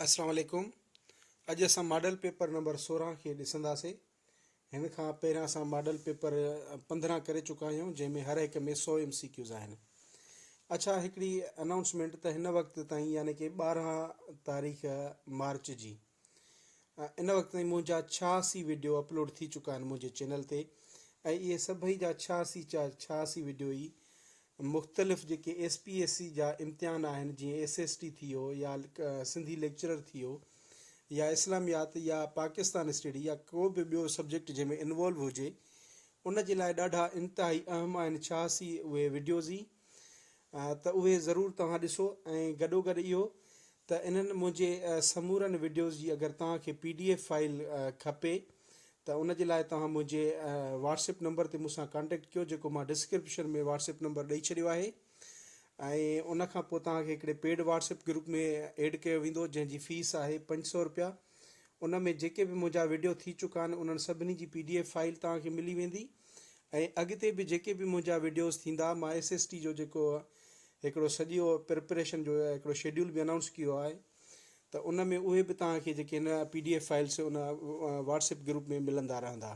اسلام عليڪم اڄ اسان ماڊل پيپر نمبر 16 کي ڏسنداسي هن کان پهريان اسان ماڊل پيپر 15 ڪري چڪا آهيون جنهن ۾ هر هڪ ۾ 100 ايم سي ڪيوز آهن. اڇا هڪڙي انائونسمينٽ ته هن وقت تائين يعني ڪي 12 تاريخ مارچ جي ان وقت تائين منهنجا 86 وڊيو اپلوڊ ٿي چڪا آهن منهنجي چينل تي ۽ اهي سڀئي جا 86 جا 86 وڊيو ئي مختلف جيڪي ايس پي ايس سي جا امتحان آهن جيئن ايس ايس ٽي ٿي ويو يا سنڌي ليڪچرر ٿي ويو يا اسلاميات يا پاڪستان اسٽڊي يا ڪو به ٻيو سبجيڪٽ جنهن ۾ انوالو هجي ان جي لاء ڏاڍا انتهائي اهم آهن 86 اهي وڊيوز ئي ته اهي ضرور توهان ڏسو ۽ گڏو گڏ اهو ته انهن منهنجي سمورن وڊيوز جي اگر توهان کي پي ڊي ايف فائل کپي ته ان جي لاء توهان منهنجي واٽس ايپ نمبر تي مون سان ڪانٽيڪٽ ڪيو جيڪو مان ڊسڪرپشن ۾ واٽس ايپ نمبر ڏئي ڇڏيو آهي ۽ ان کان پوء توهان کي هڪڙي paid Whats app group ۾ add ڪيو ويندو جنهن جي فيس آهي 500 روپيا. ان ۾ جيڪي به منهنجا وڊيو ٿي چڪا آهن انهن سڀني جي پي ڊي ايف فائل توهان کي ملي ويندي ۽ اڳتي به جيڪي به منهنجا وڊيوز ٿيندا مان ايس ايس ٽي جو جيڪو هڪڙو سڄو پرپريشن جو هڪڙو شيڊيول به انائونس ڪيو آهي ته ان ۾ اهي به توهان کي جيڪي آهن پي ڊي ايف فائلس ان واٽس ايپ گروپ ۾ ملندا رهندا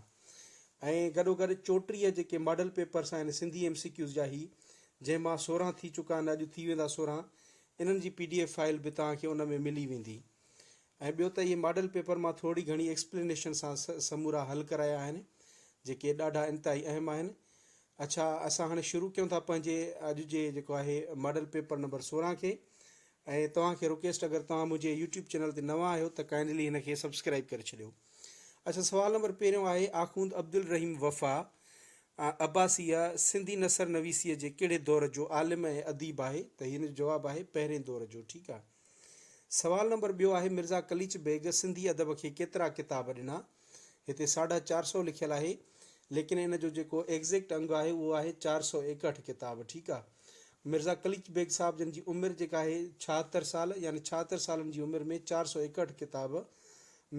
۽ گڏو گڏ 34 جيڪي ماڊل پيپرس آهن سنڌي ايم سي ڪيوز جا هي جنهن مان 16 ٿي چڪا آهن اڄ ٿي ويندا 16 انهن جي پي ڊي ايف فائل به توهان کي ان ۾ ملي ويندي ۽ ٻيو ته اهي ماڊل پيپر مان ٿورڙي گهڻي ايڪسپلينيشن سان سمورا حل ڪرايا آهن جيڪي ڏاڍا انتهائي اهم آهن. اڇا اسان هاڻي شروع ڪيون ٿا پنهنجي اڄ جي جيڪو آهي ماڊل پيپر نمبر 16 کي ۽ توهان کي رڪويسٽ اگر توهان منهنجي يوٽيوب چينل تي نوان آهيو ته ڪائنڊلي هن کي سبسڪرائب ڪري ڇڏيو. اڇا سوال نمبر پهريون آهي آخوند عبدالرحيم وفا عباسيء سنڌي نثر نويسيء جي ڪهڙي دور جو عالم ۽ اديب آهي ته هن جو جواب آهي پهرين دور جو ٺيڪ آهي. سوال نمبر ٻيو آهي مرزا قليچ بيگ سنڌي ادب کي ڪيترا ڪتاب ڏنا؟ هتي ساڍا چار سئو لکيل آهي ليڪن ان جو جيڪو ايگزيڪٽ انگ آهي اهو آهي 461 ڪتاب ٺيڪ آ. مرزا قليچ بيگ صاحب جن جي عمر جيڪا آهي 76 سال يعني 76 سالن جي عمر ۾ 461 ڪتاب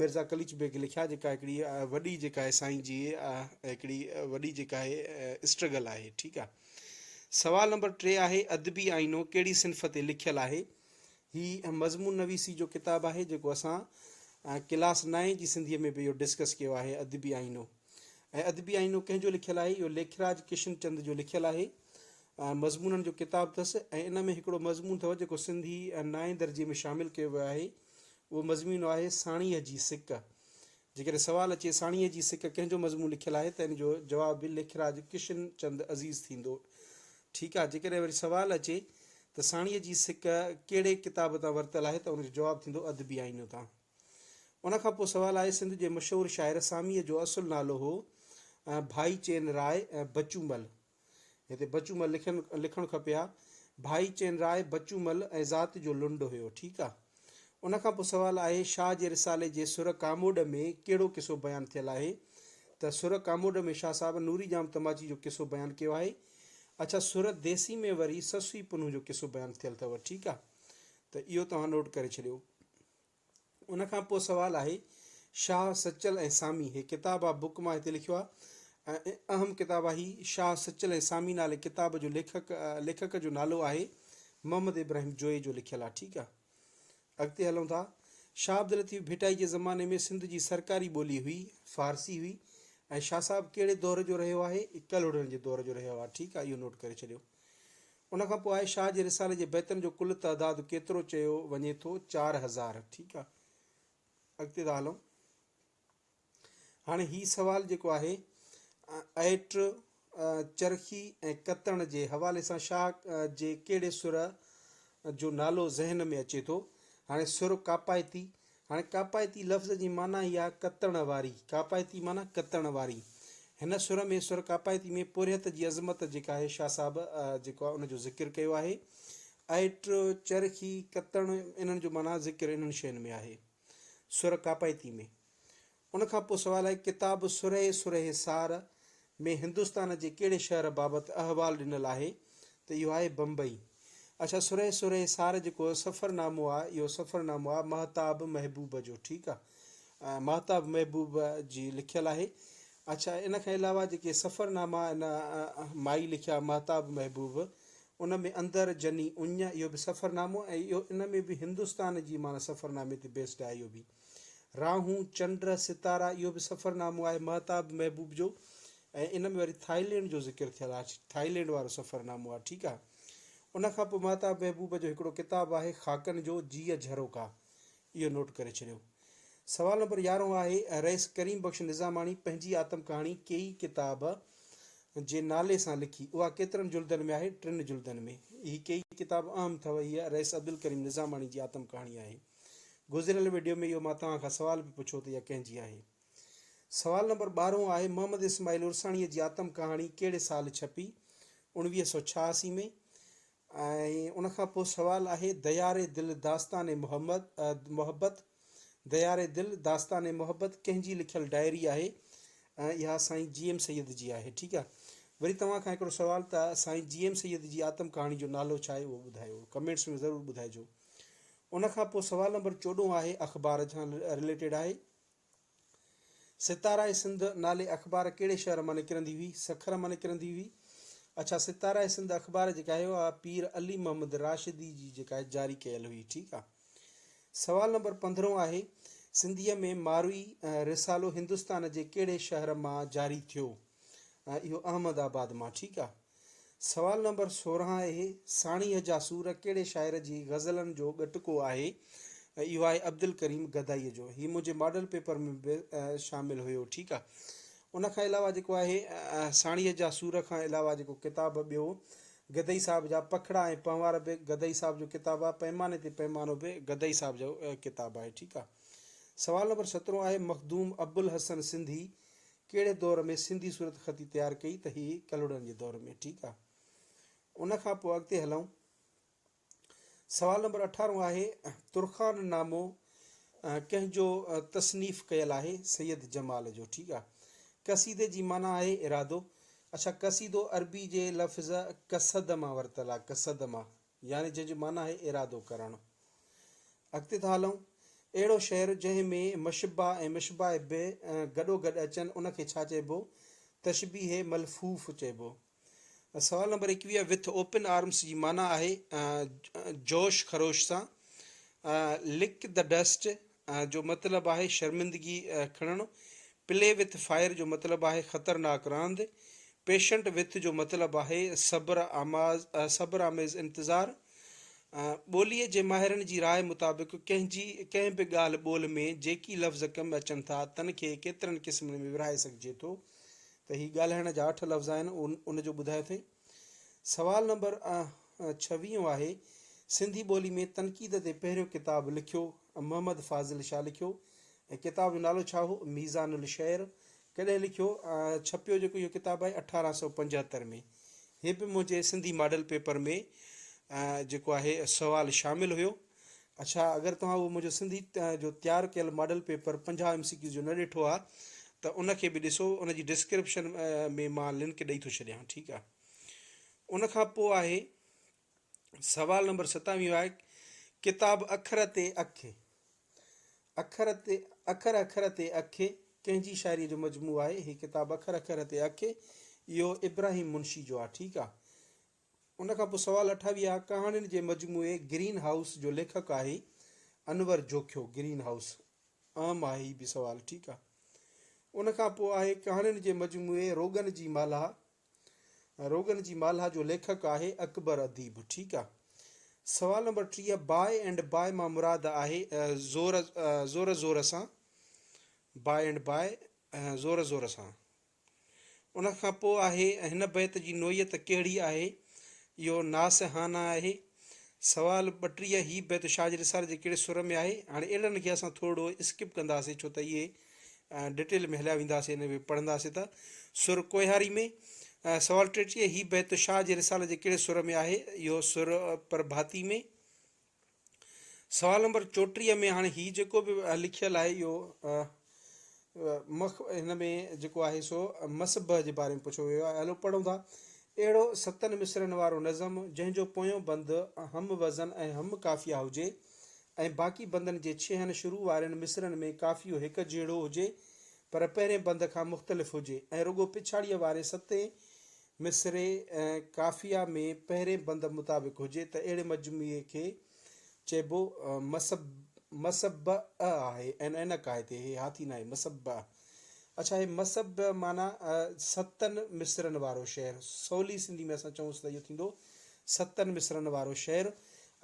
مرزا قليچ بيگ لکيا جيڪا هڪڙي وڏي جيڪا آهي سائين جي هڪڙي وڏي جيڪا آهي اسٽرگل آهي ٺيڪ آ. سوال نمبر 3 آهي ادبي آئينو ڪهڙي صنف تي لکيل آهي؟ هي مضمون نويسي جو ڪتاب آهي جيڪو اسان ڪلاس نائين جي سنڌيء ۾ به اهو ڊسڪس ڪيو آهي ادبي آئينو ۽ ادبي آئينو ڪنهن جو لکيل آهي اهو ليکراج ڪشن چند جو لکيل آهي مضمونن جو ڪتاب اٿس ۽ ان ۾ هڪڙو مضمون اٿو جيڪو سنڌي نائين درجي ۾ شامل ڪيو ويو آهي اهو مضمون آهي ساڻيهه جي سڪ. جيڪڏهن سوال اچي ساڻيهه جي سڪ ڪنهن جو مضمون لکيل آهي ته ان جو جواب به ليکراج ڪشن چند عزيز ٿيندو. ٺيڪ آهي جيڪڏهن وري سوال اچي ته ساڻيهه جي سڪ ڪهڙي ڪتاب تان ورتل آهي ته ان جو جواب ٿيندو ادبي آئينو تان. ان کان پوء سوال آهي سنڌ جي مشهور شاعر ساميء جو اصل نالو هو ڀائي چين راء بچومل. هتي بچومل لکن لکڻ کپي ها. ڀائي چين راء بچومل ۽ ذات جو لنڊ هيو. ٺيڪ آ. ان کان پوء سوال آهي شاهه جي رسالي جي سر ڪاموڏ ۾ ڪهڙو قصو بيان ٿيل آهي؟ ته سر ڪاموڏ ۾ شاهه صاحب نوري ڄام تماچي جو قصو بيان ڪيو آهي. اڇا سر ديسي ۾ وري سسئي پنهون جو قصو بيان ٿيل اٿو. ٺيڪ آ. ته اهو توهان نوٽ ڪري ڇڏيو. ان کان پوء سوال آهي شاهه سچل ۽ سامي هي ڪتاب آ بڪ مان هتي لکيو آ ۽ اهم ڪتاب آ هي شاهه سچل ۽ سامي نالي ڪتاب جو ليکڪ ليکڪ جو نالو آهي محمد ابراهيم جويي جو لکيل آ ٺيڪ آ اڳتي هلون ٿا شاهه عبداللطيف ڀٽائي جي زماني ۾ سنڌ جي سرڪاري ٻولي هئي فارسي هئي ۽ شاهه صاحب ڪهڙي دور جو رهيو آهي ڪلهوڙن جي دور جو رهيو آ ٺيڪ آ اهو نوٽ ڪري ڇڏيو. ان کان پوء آهي شاهه جي رسالي جي بيتن جو ڪل تعداد ڪيترو چيو وڃي ٿو؟ 4000. ٺيڪ آ اڳتي ٿا هلون. هاڻي هي سوال جيڪو آهي ائٽ، چرخي ۽ ڪتڻ جي حوالي سان شاهه جي ڪهڙي سر جو نالو ذهن ۾ اچي ٿو؟ هاڻي سر ڪاپائتي هاڻي ڪاپائتي لفظ جي معنيٰ ئي آهي ڪتڻ واري. ڪاپائتي معنيٰ ڪتڻ واري. هن سر ۾ سر ڪاپائتي ۾ پورهيت جي عظمت جيڪا آهي شاهه صاحب جيڪو آهي ان جو ذڪر ڪيو آهي. ائٽ، چرخي، ڪتڻ انهن جو معنيٰ ذڪر انهن شين ۾ آهي. سر ڪاپائتي ۾. ان کان پوء سوال آهي ڪتاب سرهي سرهي سار ۾ هندستان جي ڪهڙي شهر بابت احوال ڏنل آهي ته اهو آهي بمبئي. اڇا سرهي سرهي سار جيڪو سفر نامو آهي اهو سفر نامو آهي مهتاب محبوب جو ٺيڪ آهي مهتاب محبوب جي لکيل آهي اڇا ان کان علاوه جيڪي سفر ناما ان مائي لکيا مهتاب محبوب ان ۾ اندر جني اڃ اهو به سفرنامو ۽ اهو ان ۾ به هندستان جي معنيٰ سفرنامي تي بيسڊ آهي اهو به. راهون، چنڊ، ستارا اهو به سفرنامو آهي مهتاب محبوب جو ۽ ان ۾ وري ٿائيلينڊ جو ذڪر ٿيل آهي ٿائيلينڊ وارو سفرنامو آهي ٺيڪ آهي. ان کان پوء مهتاب محبوب جو هڪڙو ڪتاب آهي خاڪن جو جيء جهروڪا اهو نوٽ ڪري ڇڏيو. سوال نمبر يارهون آهي، رئيس ڪريم بخش نظاماڻي پنهنجي آتم ڪهاڻي ڪيئي ڪتاب جي نالي سان لکي، اها ڪيترن جلدن ۾ آهي؟ ٽن جلدن ۾. هي ڪيئي ڪتاب اهم اٿو، هيء رئيس عبدالڪريم نظاماڻي جي آتم ڪهاڻي آهي. گذريل وڊيو ۾ اهو مان توهان کان سوال به پڇيو ته اها ڪنهن جي آهي. سوال نمبر ٻارهون آهي، محمد اسماعيل عرساڻيء جي آتم ڪهاڻي ڪهڙي سال ڇپي؟ 1986 ۾. ۽ ان کان پوء سوال آهي ديار دل داستان محمد محبت ديار دل داستان محبت ڪنهن جي لکيل ڊائري آهي ۽ اها سائين جي ايم سيد جي آهي ٺيڪ آهي وري توهان کان هڪڙو سوال ته سائين جي ايم سيد جي آتم ڪهاڻي جو نالو ڇا آهي اهو ٻڌايو ڪمينٽس ۾ ضرور ٻڌائجو ان کان پوء سوال نمبر چوڏهون آهي اخبار سان رليٽيڊ آهي ستاره سنڌ نالي اخبار ڪهڙي شهر مان نڪرندي هئي؟ سکر مان نڪرندي هئي. اڇا ستاره سنڌ اخبار جيڪا آهي اها پير علي محمد راشدي جي جيڪا آهي جاري ڪيل هئي ٺيڪ آ. سوال نمبر پندرهون آهي سنڌيء ۾ ماروي رسالو هندستان جي ڪهڙي شهر مان جاري ٿيو؟ اهو احمد آباد مان ٺيڪ آ. سوال نمبر 16 آهي، ساڻيهه جا سور ڪهڙي شاعر جي غزلن جو ڳٽڪو آهي؟ اهو آهي عبدالڪريم گدائيء جو. هي منهنجي ماڊل پيپر ۾ به شامل هيو ٺيڪ آ. ان کان علاوه جيڪو آهي ساڻيهه جا سور کان علاوه جيڪو ڪتاب ٻيو گدئي صاحب جا پکڙا ۽ پنهوار به گدئي صاحب جو ڪتاب آ، پيماني تي پيمانو به گدئي صاحب جو ڪتاب آهي ٺيڪ آ. سوال نمبر سترهون آهي مخدوم ابوالحسن سنڌي ڪهڙي دور ۾ سنڌي صورتخطي تيار ڪئي ته هي ڪلهوڙن جي دور ۾ ٺيڪ آ ان کان پوء اڳتي هلون سوال نمبر اٺارهون آهي ترخان نامو ڪنهن جو تصنيف ڪيل آهي سيد جمال جو ٺيڪ آ قصيدي جي معنيٰ آهي ارادو اڇا قصيدو عربي جي لفظ قصد مان ورتل آ قصد مان يعني جنهن جي معنيٰ آهي ارادو ڪرڻ. اڳتي ٿا هلون. اهڙو شعر جنهن ۾ مشبه ۽ مشبه به گڏوگڏ اچن ان کي ڇا چئبو؟ تشبيهه ملفوف چئبو. سوال نمبر 21 وٿ اوپن آرمس جي معنيٰ آهي جوش خروش سان. لڪ the dust جو مطلب آهي شرمندگي کڻڻ. پلي وٿ فائر جو مطلب آهي خطرناڪ راند. پيشنٽ وٿ جو مطلب آهي صبر آماز صبر آميز انتظار. ٻوليء جي ماهرن جي راء مطابق ڪنهن جي ڪنهن به ڳالهه ٻولهه ۾ جيڪي لفظ ڪم اچن ٿا تن کي ڪيترن قسمن ۾ ورهائي سگهجي ٿو ته هي ڳالهائڻ جا اٺ لفظ آهن ان جو ٻڌايو اٿئي. سوال نمبر ڇويهون آهي، سنڌي ٻولي ۾ تنقيد تي پهريون ڪتاب لکيو محمد فاضل شاهه لکيو ۽ ڪتاب جو نالو ڇا هو؟ ميزان الشعر ڪڏهن لکيو؟ ڇپيو جيڪو اهو ڪتاب آهي 1875 ۾ هي به منهنجي سنڌي ماڊل پيپر ۾ جيڪو آهي سوال شامل هيو. اڇا اگر توهان اهو منهنجو سنڌي جو تيار ڪيل model paper 50 M C Qs جو نه ڏٺو آهي ته ان کي به ڏسو ان جي ڊسڪرپشن ۾ مان لنڪ ڏئي ٿو ڇڏيان ٺيڪ آهي ان کان پوء آهي سوال نمبر 27 آهي ڪتاب اکر تي اک اکر تي اکر اکر تي اک ڪنهن جي شاعري جو مجموعو آهي هي ڪتاب اکر اکر تي اک اهو ابراهيم منشي جو آهي ٺيڪ آهي ان کان پوء سوال اٺاويهه آ ڪهاڻين جي مجموعي گرين هائوس جو ليکڪ آهي انور جوکيو گرين هائوس اهم آهي هي به سوال ٺيڪ آ ان کان پوء آهي ڪهاڻين جي مجموعي روڳن جي مالها روڳن جي مالها جو ليکڪ آهي اڪبر اديب ٺيڪ آ سوال نمبر 30 باء اينڊ باء مان مراد آهي زور زور زور سان باء اينڊ باء زور زور سان ان کان پوء آهي هن بيت جي نوعيت ڪهڙي آهي؟ اهو ناصحانه آهي. سوال 32 هي بيت شاهه جي رسالي جي ڪهڙي سر ۾ آهي؟ هاڻي اهڙن کي اسان ٿورڙو اسڪپ ڪنداسين ڇو ته اهي ڊٽيل ۾ هليا وينداسين ان ۾ پڙهنداسين ته سر ڪوهياري ۾. سوال 33 هي بيت شاهه جي رسالي جي ڪهڙي سر ۾ آهي؟ اهو سر پرڀاتي ۾. سوال نمبر 34 ۾ هاڻي هي جيڪو به لکيل آهي اهو مخ هن ۾ جيڪو آهي سو مصبح جي باري ۾ پڇيو ويو آهي هلو پڙهون ٿا اهڙو ستن مصرعن وارو نظم جنهن جو پويون بند هم وزن ۽ هم قافيه هجي ۽ باقي بندن جي ڇهن شروع وارين مصرعن ۾ قافيو هڪ جهڙو هجي پر پهرين بند کان مختلف هجي ۽ رڳو پڇاڙيء واري ستين مصرع ۽ قافيه ۾ پهرين بند مطابق هجي ته اهڙي مجموعي کي چئبو مسبع آهي ۽ عينڪ آهي هتي هي هاٿي ناهي مسبع اڇا هي مسبع معنيٰ ستن مصرعن وارو شعر سولي سنڌي ۾ اسان چئونس ته اهو ٿيندو ستن مصرعن وارو شعر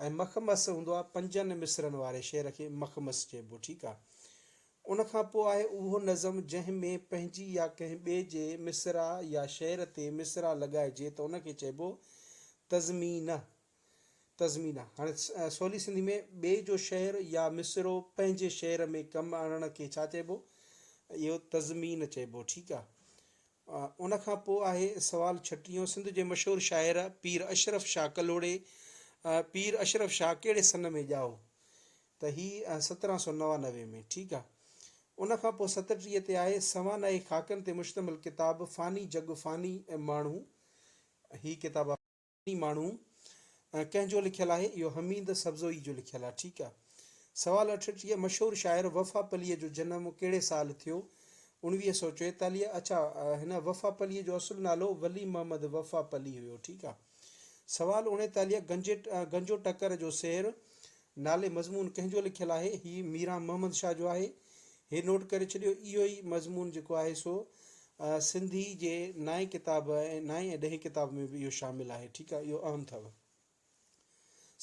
۽ مخمس هوندو آهي پنجن مصرعن واري شعر کي مخمس چئبو ٺيڪ آهي ان کان پوء آهي اهو نظم جنهن ۾ پنهنجي يا ڪنهن ٻئي جي مصرع يا شعر تي مصرع لڳائجي ته ان کي چئبو تضمينه. تضمينه. هاڻي سولي سنڌي ۾ ٻئي جو شعر يا مصرعو پنهنجي شعر ۾ ڪم آڻڻ کي ڇا چئبو؟ اهو تضمين چئبو. ٺيڪ آ. ان کان پوء آهي سوال ڇٽيهون سنڌ جي مشهور شاعر پير اشرف شاهه ڪلهوڙي پير اشرف شاهه ڪهڙي سن ۾ ڄائو؟ ته هي 1799 ۾، ٺيڪ آ. ان کان پوء 37 تي آهي سوانحي خاڪن تي مشتمل ڪتاب فاني جڳ فاني ماڻهو هي ڪتاب فاني ماڻهو ڪنهن جو لکيل آهي؟ اهو حميد سبزوئي جو لکيل آ، ٺيڪ آ. سوال 38 مشهور شاعر وفا پليء جو جنم ڪهڙي سال ٿيو؟ 1944 اڇا هن وفا پليء جو اصل نالو ولي محمد وفا پلي هيو، ٺيڪ آ. سوال 39 گنجي گنجو ٽڪر جو سير نالي مضمون ڪنهن جو لکيل آهي؟ هي ميران محمد شاهه جو آهي. هي نوٽ ڪري ڇڏيو اهو ئي مضمون جيڪو آهي سو سنڌي جي نائين ڪتاب ۽ نائين ۽ ڏهين ڪتاب ۾ به اهو شامل آهي. ٺيڪ آهي اهو اهم اٿو.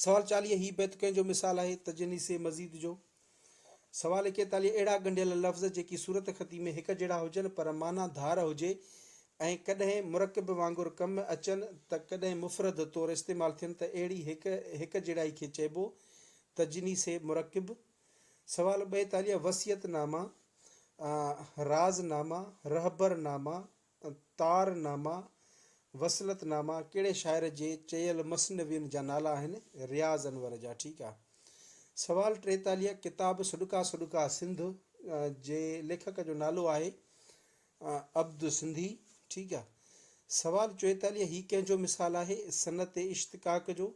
سوال 40 هي بيت ڪنهن جو مثال آهي؟ تجنيس مزيد جو. سوال 41 اهڙا ڳنڍيل لفظ جيڪي صورتخطي ۾ هڪ جهڙا هجن پر معنيٰ ڌار هجي ۽ ڪڏهن مرڪب وانگر ڪم اچن ته ڪڏهن مفرد طور استعمال ٿين ته اهڙي هڪ هڪجهڙائي کي چئبو تجنيس مرڪب. سوال 42 وصيت ناما، راز ناما، رهبر ناما، تار ناما، وصلت ناما ڪهڙي شاعر جي چيل مثنوين جا نالا آهن؟ رياض انور جا. ٺيڪ آ. سوال 43 ڪتاب سڏڪا سڏڪا سنڌ جي ليکڪ جو نالو آهي عبد سنڌي. ٺيڪ آ. سوال 44 هي ڪنهن جو مثال آهي؟ صنعت اشتقاق جو.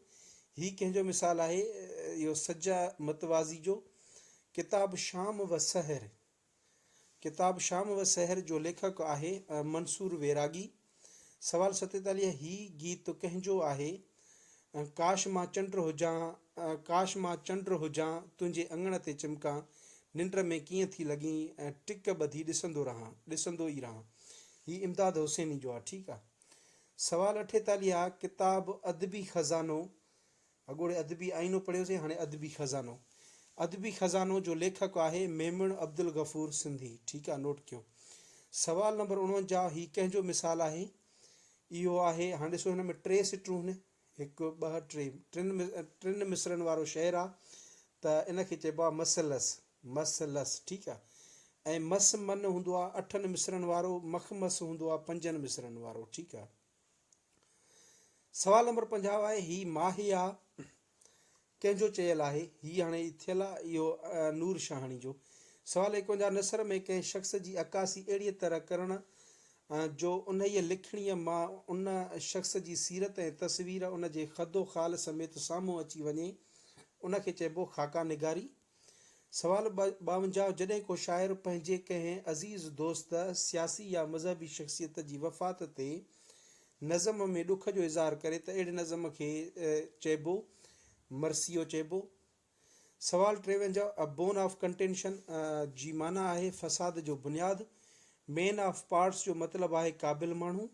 هي ڪنهن جو مثال آهي؟ اهو سجع متوازي جو. ڪتاب شام و سحر ڪتاب شام و سحر جو ليکڪ آهي منصور ويراڳي. سوال 47 هي گيت ڪنهن جو آهي؟ ڪاش مان چنڊ هجان ڪاش مان چنڊ هجان تنهنجي اڱڻ تي چمڪان ننڊ ۾ ڪيئن ٿي لڳين ٽڪ ٻڌي ڏسندو رهان ڏسندو ئي رهان هي امداد حسيني جو آهي ٺيڪ آهي. سوال 48 ڪتاب ادبي خزانو اڳوڻي ادبي آئينو پڙهيوسين هاڻي ادبي خزانو. ادبي خزانو جو ليکڪ آهي ميمڻ عبدالغفور سنڌي. ٺيڪ آ نوٽ ڪيو. سوال نمبر 49 هي ڪنهن جو مثال آهي؟ اهو آهي هاڻي ڏسو هن ۾ ٽي سٽون هن هڪ ٻه ٽي ٽن ٽن مصرعن وارو شعر آ ته ان کي چئبو آ مثلث مثلث ٺيڪ آ ۽ مس من هوندو آ اٺن مصرعن وارو مخمس هوندو آ پنجن مصرعن وارو ٺيڪ آ. سوال نمبر 50 آهي هي ماهيا ڪنهن جو چيل آهي؟ هي هاڻي ٿيل آهي اهو نور شاهاڻي جو. سوال 51 نثر ۾ ڪنهن شخص جي عڪاسي اهڙيء طرح ڪرڻ جو انهيء لکڻيء مان ان شخص جي سيرت ۽ تصوير ان جي خد و خال سميت سامهون اچي وڃي ان کي چئبو خاڪا نگاري. سوال 52 جڏهن ڪو شاعر پنهنجي ڪنهن عزيز دوست، سياسي يا مذهبي شخصيت جي وفات تي نظم ۾ ڏک جو اظهار ڪري ته اهڙي نظم کي چئبو مرثيو چئبو. سوال 53 A bone of contention جي معنيٰ آهي فساد جو بنياد. Man of parts جو مطلب آهي قابل ماڻهو.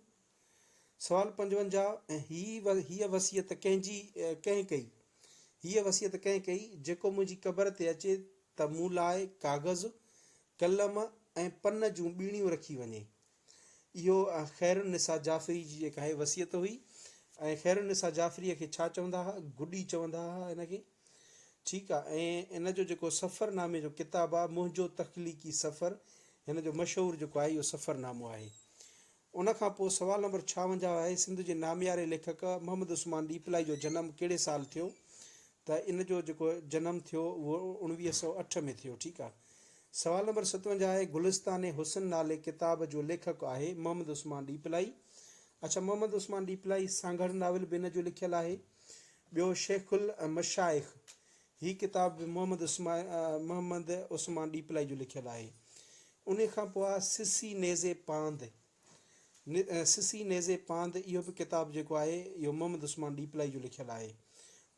سوال 55 هي هيء وصيت ڪنهن جي ڪنهن ڪئي؟ هيء وصيت ڪنهن ڪئي؟ جيڪو منهنجي قبر تي اچي ته مون لاء ڪاغذ، قلم ۽ پن جون ٻيڻيون رکي وڃي. اهو خيرالنساء جعفري جي جيڪا آهي وصيت هئي ۽ خيرالنساء جعفريء کي ڇا چوندا ها؟ گڏي چوندا ها هن کي. ٺيڪ آ ۽ ان جو جيڪو سفرنامي جو ڪتاب آ منهنجو تخليقي سفر هن جو مشهور جيڪو آهي اهو سفرنامو آهي. ان کان پوء سوال نمبر 56 آهي، سنڌ جي نامياري ليکڪ محمد عثمان ڏيپلائي جو جنم ڪهڙي سال ٿيو؟ ته ان جو جيڪو جنم ٿيو اهو 1908 ۾ ٿيو ٺيڪ آ. سوال نمبر 57 آهي، گلستان حسن نالي ڪتاب جو ليکڪ آهي محمد عثمان ڏيپلائي. اڇا محمد عثمان ڏيپلائي سانگهڙ ناول به ان جو لکيل آهي. ٻيو شيخ المشائخ هي ڪتاب به محمد محمد عثمان ڏيپلائي جو لکيل آهي. انهي کان پوء آ سسي نيزي پاند. سسي نيزي پاند اهو به ڪتاب جيڪو آهي اهو محمد عثمان ڏيپلائي جو لکيل آهي.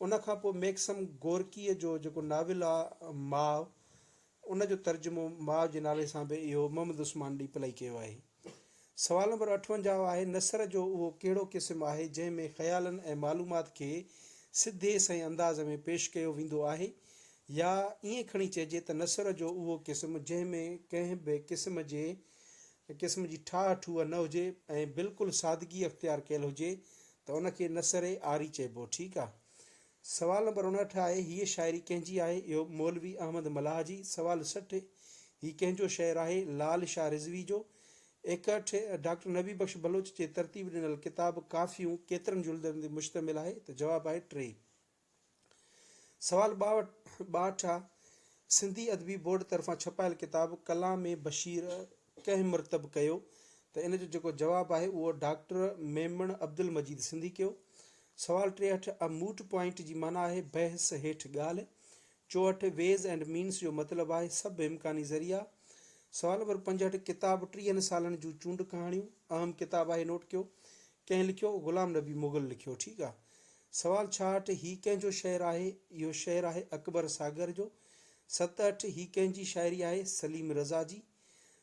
ان کان پوء ميڪسم گورڪيء جو جيڪو ناول آ ماء ان جو ترجمو ماء جي نالي سان به اهو محمد عثمان ڏيپلائي ڪيو آهي. سوال نمبر 58 آهي نثر جو اهو ڪهڙو قسم آهي جنهن ۾ خيالن ۽ معلومات کي سڌي سئين انداز ۾ پيش ڪيو ويندو آهي يا ائين کڻي چئجي ته نثر جو اهو قسم جنهن ۾ ڪنهن به قسم جي قسم جي ٺاهه ٺوهه نه هجي ۽ بلڪل سادگي اختيار ڪيل هجي ته ان کي نثر عاري چئبو. ٺيڪ آ. سوال نمبر 59 آهي، هيء شاعري ڪنهن جي آهي؟ اهو مولوي احمد ملاح جي. سوال 60، هي ڪنهن جو شعر آهي؟ لال شاهه رضوي جو. 61، ڊاڪٽر نبي بخش بلوچ جي ترتيب ڏنل ڪتاب ڪافيون ڪيترن جلدن تي مشتمل آهي؟ ته جواب آهي ٽي. سوال 62 آ، سنڌي ادبي بورڊ طرفان ڇپايل ڪتاب ڪلام بشير ڪنهن مرتب ڪيو؟ ته ان جو جيڪو جواب آهي اهو ڊاڪٽر ميمڻ عبدالمجيد سنڌي ڪيو. سوال 63 ا موٽ پوائنٽ جي معنيٰ آهي بحث هيٺ ڳالهه. 64 ويز اينڊ مينس جو مطلب آهي سڀ امڪاني ذريعا. سوال نمبر 65 ڪتاب ٽيهن سالن جون چونڊ ڪهاڻيون اهم ڪتاب آهي نوٽ ڪيو. ڪنهن لکيو؟ غلام نبي مغل لکيو. ٺيڪ آ. سوال 66، هي ڪنهن جو شعر آهي؟ اهو شعر آهي اڪبر ساگر جو. 67، هي ڪنهن جي شاعري آهي؟ سليم رضا جي.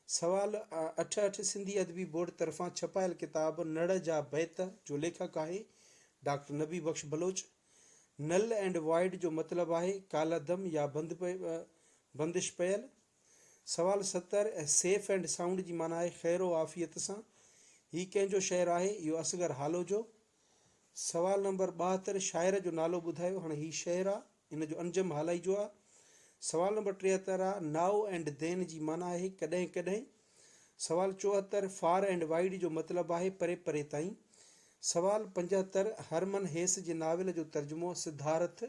سوال 88، سنڌي ادبي بورڊ طرفان ڇپايل ڪتاب نڙ جا بيت جو ليکڪ آهي doctor Nabi Bakhsh Baloch. Null and void جو مطلب آهي ڪالعدم يا بندش پيل. سوال 70، سيف اينڊ سائونڊ جي معنيٰ آهي خير و عافيت سان. هي ڪنهن جو شعر آهي؟ اهو اصغر هالو جو. سوال نمبر 72 شاعر جو نالو ٻڌايو هاڻي هي شعر آ ان جو انجم هالائي جو آ سوال نمبر 73 آ نائو اينڊ دين جي معنيٰ آهي ڪڏهن ڪڏهن سوال 74 فار اينڊ وائيڊ جو مطلب آهي پري پري تائين سوال 75 هرمن هيس جي ناول جو ترجمو سڌارٿ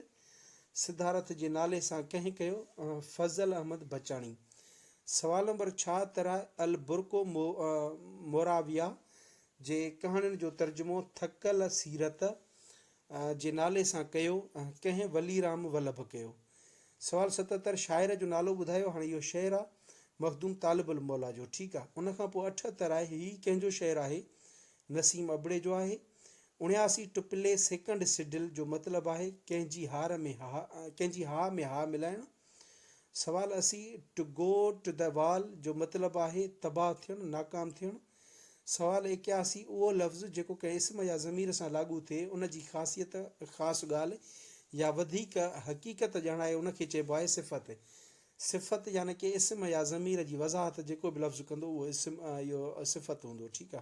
سڌارٿ جي نالي سان ڪنهن ڪيو فضل احمد بچاڻي سوال نمبر 76 آ البرڪو موراويا جي ڪهاڻين جو ترجمو ٿڪل سيرت جي نالي سان ڪيو ۽ ڪنهن وليرام ولڀ ڪيو. سوال 77 شاعر جو نالو ٻڌايو هاڻي اهو شعر آ مخدوم طالب الموليٰ جو ٺيڪ آ ان کان پوء 78 آهي هي ڪنهن جو شعر آهي نسيم ابڙي جو آهي 79 ٽو پلي سيڪنڊ سڊل جو مطلب آهي ڪنهن جي هار ۾ ها ڪنهن جي ها ۾ ها ملائڻ سوال 80 to go to the wall جو مطلب آهي تباهه ٿيڻ ناڪام ٿيڻ سوال 81 اهو لفظ جيڪو ڪنهن اسم يا ضمير سان لاڳو ٿئي، ان جي خاصيت، خاص ڳالهه يا وڌيڪ حقيقت ڄاڻائي ان کي چئبو آهي صفت. صفت يعني ڪي اسم يا ضمير جي وضاحت جيڪو به لفظ ڪندو اهو اسم اهو صفت هوندو ٺيڪ آ.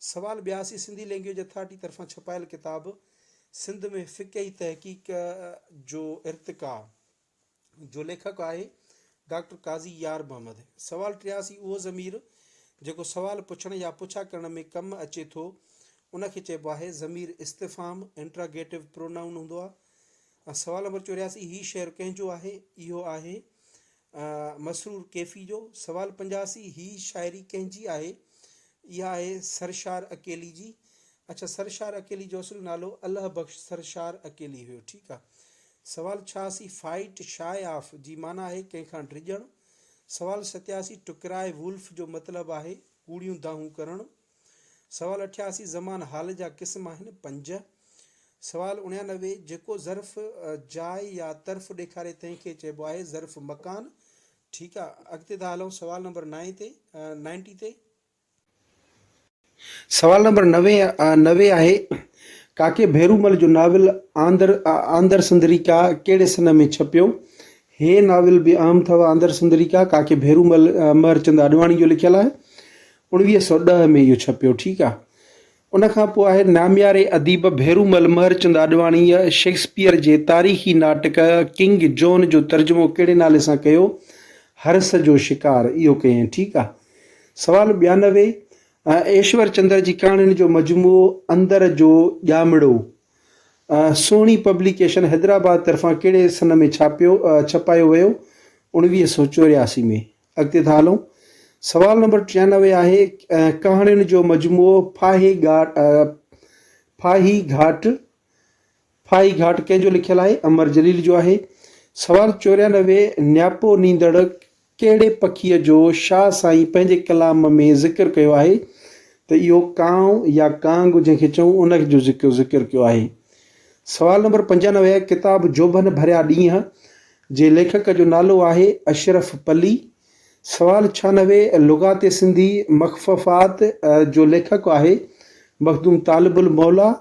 سوال 82 سنڌي لينگيوئيج اٿارٽي طرفان ڇپايل ڪتاب سنڌ ۾ فقهي تحقيق جو ارتقاء جو ليکڪ آهي ڊاڪٽر قاضي يار محمد. سوال 83 اهو ضمير جيڪو سوال پڇڻ يا پڇا ڪرڻ ۾ ڪم اچي ٿو ان کي چئبو آهي ضمير استفهام، Interrogative Pronoun، هوندو آهي. سوال نمبر 84 هي شعر ڪنهن جو آهي؟ اهو آهي مسرور ڪيفي جو. سوال 85 هي شاعري ڪنهن جي آهي؟ اها آهي سرشار اڪيلي جي. اڇا سرشار اڪيلي جو اصل نالو الهه بخش سرشار اڪيلي هيو ٺيڪ آ. سوال 86 فائيٽ شاء آف جي معنيٰ آهي ڪنهن کان ڊڄڻ. سوال 87 ٽو ڪرائي وولف جو مطلب آهي ڪوڙيون دانهون ڪرڻ. سوال 88 زمان حال جا قسم آهن پنج. سوال 89 جيڪو ظرف جاء يا طرف ڏيکاري تنهن کي چئبو آهي ظرف مڪان. ٺيڪ آ اڳتي ٿا هلون سوال نمبر نائين تي نائنٽي تي. سوال نمبر 90 آهي، ڪاڪي ڀيرومل جو ناول آندر آندر سندريڪا ڪهڙي سن ۾ ڇپيو؟ هي ناول به اهم اٿو آندر سندريڪا ڪاڪي ڀيرومل مهرچند آڏواڻي جو لکيل آهي 1910 ۾ اهو ڇپيو ٺيڪ آهي ان کان پوء آهي نامياري اديب ڀيرومل مهرچند آڏواڻيء شيڪسپيئر جي تاريخي ناٽڪ ڪنگ جون جو ترجمو ڪهڙي نالي سان ڪيو؟ حرس جو شڪار اهو ڪيائين ٺيڪ آهي سوال 92، ايشور چندر جي ڪهاڻين جو مجموعو اندر جو ڄامڙو سهڻي پبليڪيشن حيدرآباد طرفان ڪهڙي سن ۾ ڇاپيو ڇپايو ويو؟ 1984 ۾. اڳتي ٿا هلون. سوال نمبر 93 آهي ڪهاڻين جو مجموعو ڦاهي ڳاٽ ڦاهي گهاٽ ڦاهي گهاٽ ڪنهن جو لکيل آهي؟ امر جليل جو آهي. سوال 94، نياپو نيندڙ ڪهڙي پکيء جو شاهه سائين پنهنجي ڪلام ۾ ذڪر ڪيو آهي ته اهو ڪانء يا ڪانگ جنهن کي چئون ان جو ذڪر ذڪر ڪيو آهي. سوال نمبر 95 آهي ڪتاب جوڀن ڀريا ڏينهن جي ليکڪ جو نالو آهي اشرف پلي. سوال 96 لغات سنڌي مخففات جو ليکڪ آهي مخدوم طالب الموليٰ.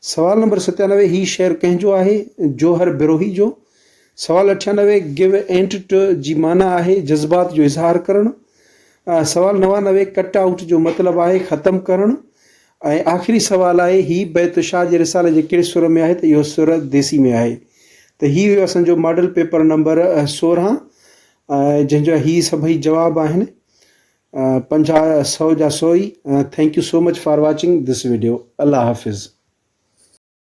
سوال نمبر 97 هي شعر ڪنهن جو آهي؟ جوهر بروهي جو. سوال 98 گيو اينٽ ٽو جي معنيٰ آهي جذبات جو اظهار ڪرڻ. سوال 99 ڪٽ آئوٽ جو مطلب آهي ختم ڪرڻ. ۽ آخري سوال آهي هي بيت شاهه جي رسالي جي ڪهڙي سر ۾ آهي ته اهو سر ديسي ۾ آهي. ته هي هيو اسان جو ماڊل پيپر نمبر 16 جنهن جا هي سڀئي جواب آهن. 50 سو جا سو ئي. Thank you so much for watching this video. Allah Hafiz.